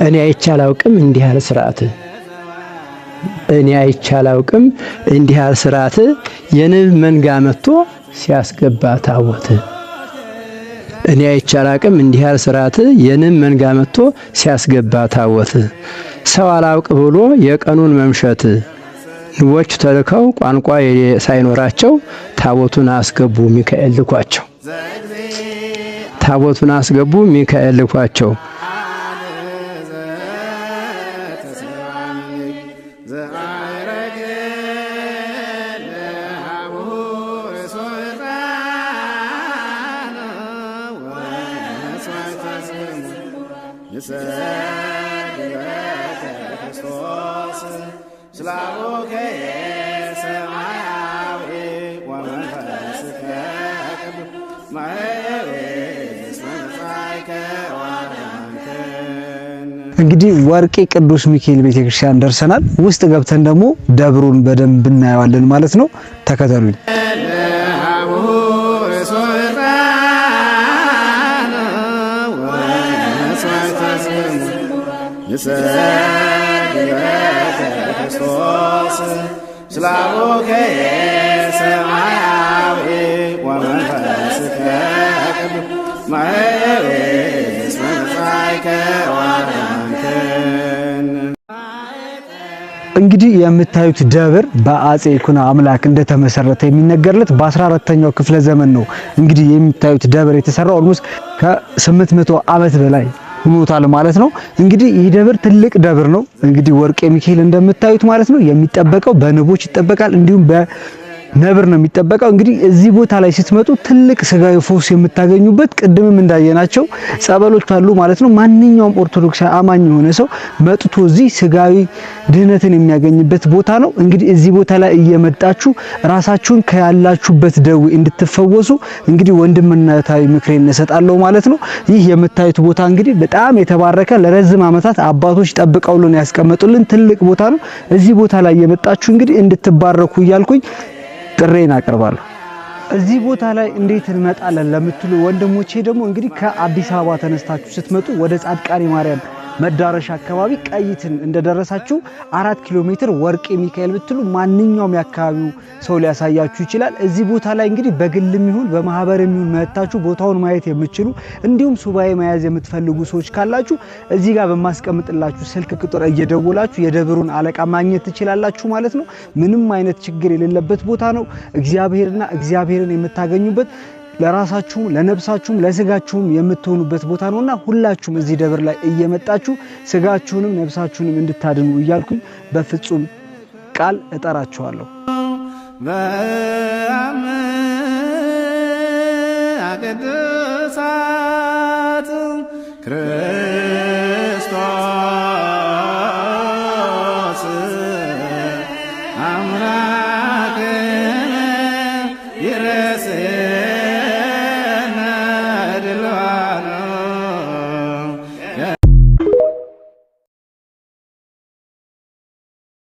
እኔ አይቼ አላውቅም እንዲህ ያለ ስርዓት፣ እኔ አይቼ አላውቅም እንዲህ ያለ ስርዓት፣ የንብ መንጋ መጥቶ ሲያስገባ ታቦት። እኔ አይቼ አላውቅም እንዲህ ያለ ስርዓት፣ የንብ መንጋ መጥቶ ሲያስገባ ታቦት። ሰው አላውቅ ብሎ የቀኑን መምሸት፣ ንቦች ተልከው ቋንቋ ሳይኖራቸው ታቦቱን አስገቡ ሚካኤል ልኳቸው። ታቦቱን አስገቡ ሚካኤል ልኳቸው። እንግዲህ ወርቄ ቅዱስ ሚካኤል ቤተክርስቲያን ደርሰናል። ውስጥ ገብተን ደግሞ ደብሩን በደንብ እናየዋለን ማለት ነው። ተከተሉኝ። እንግዲህ የምታዩት ደብር በአጼ ይኩኖ አምላክ እንደተመሰረተ የሚነገርለት በ14ኛው ክፍለ ዘመን ነው። እንግዲህ የምታዩት ደብር የተሰራው almost ከ800 ዓመት በላይ ሆኖታል ማለት ነው። እንግዲህ ይህ ደብር ትልቅ ደብር ነው። እንግዲህ ወርቄ ሚካኤል እንደምታዩት ማለት ነው የሚጠበቀው በንቦች ይጠበቃል፣ እንዲሁም በነብር ነው የሚጠበቀው። እንግዲህ እዚህ ቦታ ላይ ስትመጡ ትልቅ ስጋዊ ፈውስ የምታገኙበት፣ ቅድምም እንዳየናቸው ጸበሎች አሉ ማለት ነው። ማንኛውም ኦርቶዶክስ አማኝ የሆነ ሰው መጥቶ እዚህ ስጋዊ ድህነትን የሚያገኝበት ቦታ ነው። እንግዲህ እዚህ ቦታ ላይ እየመጣችሁ ራሳችሁን ከያላችሁበት ደዌ እንድትፈወሱ እንግዲህ ወንድምነታዊ ምክሬን እሰጣለሁ ማለት ነው። ይህ የምታዩት ቦታ እንግዲህ በጣም የተባረከ፣ ለረዝም ዓመታት አባቶች ጠብቀውልን ያስቀመጡልን ትልቅ ቦታ ነው። እዚህ ቦታ ላይ የመጣችሁ እንግዲህ እንድትባረኩ እያልኩኝ ጥሬን አቀርባለሁ። እዚህ ቦታ ላይ እንዴት እንመጣለን ለምትሉ ወንድሞቼ ደግሞ እንግዲህ ከአዲስ አበባ ተነስታችሁ ስትመጡ ወደ ጻድቃኔ ማርያም መዳረሻ አካባቢ ቀይትን እንደደረሳችሁ 4 ኪሎ ሜትር ወርቄ ሚካኤል ብትሉ ማንኛውም የአካባቢው ሰው ሊያሳያችሁ ይችላል። እዚህ ቦታ ላይ እንግዲህ በግልም ይሁን በማህበርም ይሁን መጥታችሁ ቦታውን ማየት የምትችሉ፣ እንዲሁም ሱባኤ መያዝ የምትፈልጉ ሰዎች ካላችሁ እዚህ ጋር በማስቀምጥላችሁ ስልክ ቁጥር እየደወላችሁ የደብሩን አለቃ ማግኘት ትችላላችሁ ማለት ነው። ምንም አይነት ችግር የሌለበት ቦታ ነው። እግዚአብሔርና እግዚአብሔርን የምታገኙበት፣ ለራሳችሁም ለነፍሳችሁም ለስጋችሁም የምትሆኑበት ቦታ ነውና ሁላችሁም እዚህ ደብር ላይ እየመጣችሁ ስጋችሁንም ነፍሳችሁንም እንድታድኑ እያልኩኝ በፍጹም ቃል እጠራችኋለሁ።